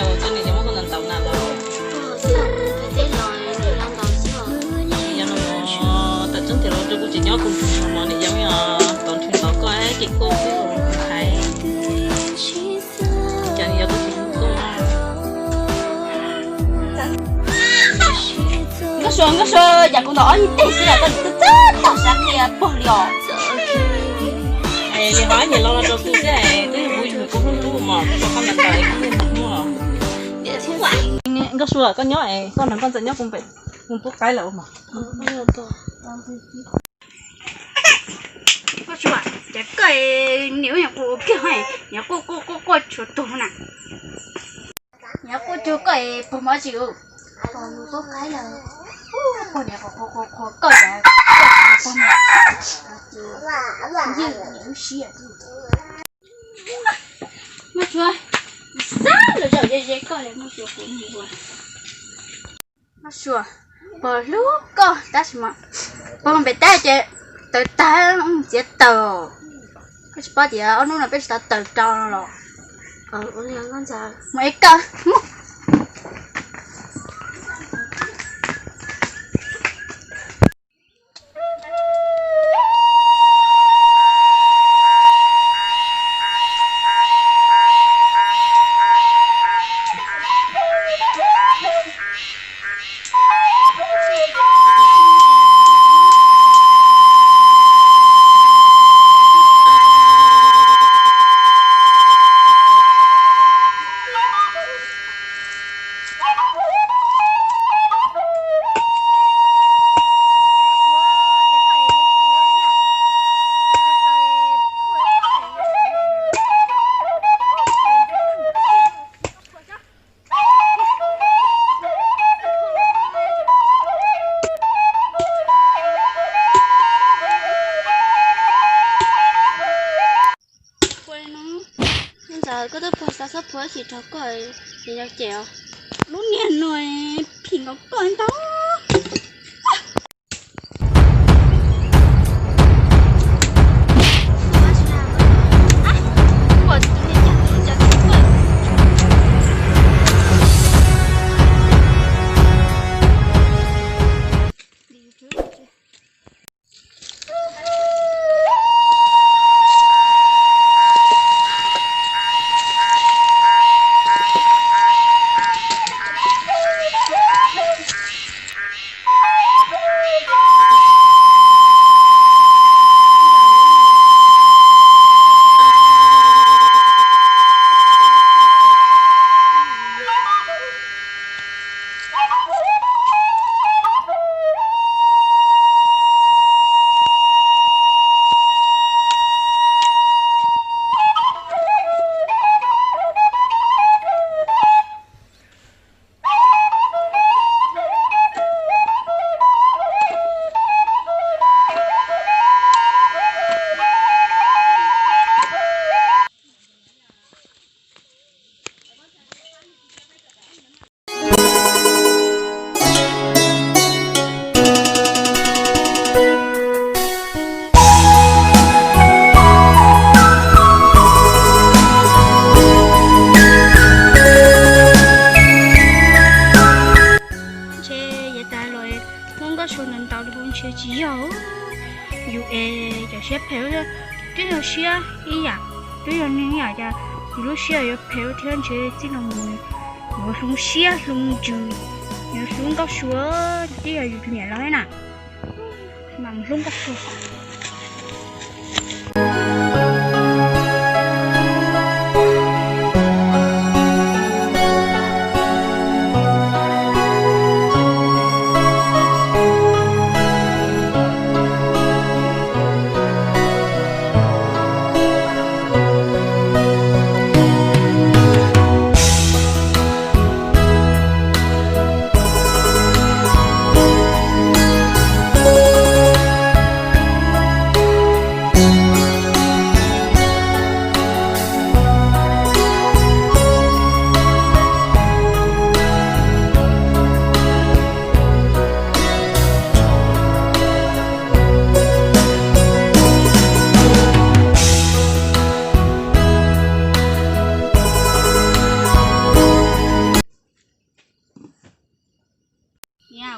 Koj niam yog muab koj ntaus ntaus na los? Yog no tawm tseeb tiag los rau kuv tsis nyob kuv mus mos niam yau os, tom nrhw tos koj ces koj twb hais cas niam yau koj tsis hu koj. Nkauj Sua, Nkauj Sua, yam kuv ntaus ob nyuag teg xwb los koj txawj txawj tog siab qhia puag li os. Li ho ib nyuag lo no rau kuv xwb, twb yog kuv yug kuv hlub hlub mos, kuv rau koj ntaus ntaus kuv hlub hlub. Nkauj Sua, koj nyob es koj nrog koj ntxawm nyob kuv pem, kuv pub qaib lawm mos. Nkauj Sua, cas koj niam ua nyuam qhuav ua kiag, nyuam qhuav quaj quaj quaj tshuav tuag na. Nyuam qhuav tuag koj es puag mov tsis ua, puag mus pub qaib lawm, puag niam qhuav qhuav qhuav koj cas koj puag mov. Ywj niam lub siab. Nkauj Sua, xab los zaum ze ze koj li Nkauj Sua, kuv mus ua. Nkauj Sua, puag hlub koj tab sis mas puag pem teb ces taws tag txiav taws. Koj tsis paub tias ob hnub no peb tsis tau taws rau no los? Mus es kawg mus. Ua li no, ntxawm koj twb puag xav xav puag ib chim rau koj, ces yog ces os. Lub niag no phim nkaus koj ntau. Ntshe yav tas los muab Nkauj Sua ntaus ntaus li hu ntshe tsis yog yus es cov siab phem, twb yog siab ib yam, twb yog neeg ib yam cas yus lub siab yuav phem ua thiab ntshe txij no mus yuav hloov siab hloov ntsws, yuav hlub Nkauj Sua, twb yog yus tus niam laus na. Mas mus hlub Nkauj Sua.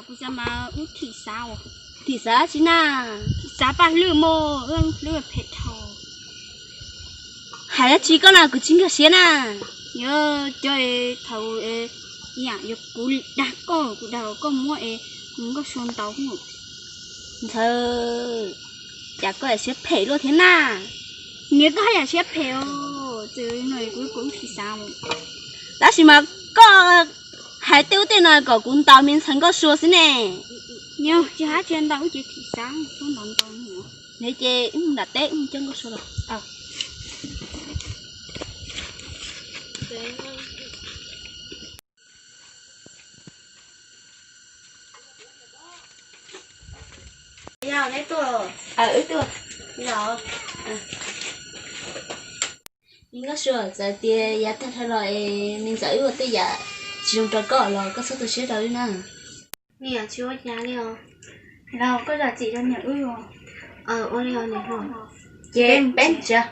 Kuv xav mas wb thim xav, thim xav dab tsi na? Thim xav paj hlwb mog, wb hlwb phem dhau. Hais dab tsi koj na, kuv tsis nkag siab na. Yog cov thaum yam yog kuv dag koj, kuv dag koj muab es kuv nkauj sua ntaus. Ntxhawm, cas koj yam siab phem luaj thiab na? Niam koj haj yam siab phem os, txawm no kuv kuv thim xav. Tab sis mas koj hais tej ub tej no kom kuv ntaus me ntxhais nkauj sua xwb ne. Nyob tsis hab tsis ntaus wb ces thim xav, txhob ntaus ntaus. Nws ces wb mus nram teb wb mus coj nkauj sua los. Yog neb tuaj los? Wb tuaj. Me nkauj sua, txawm tias yav tag dhau los es me ntxawm wb ua tej yam tsis zoo rau koj los koj txhob tu siab rau wb na. Niam tsis ua cas li os. Los koj zam txim rau niam wb os. Ua li os niam hluas. Ces peb mus tsev.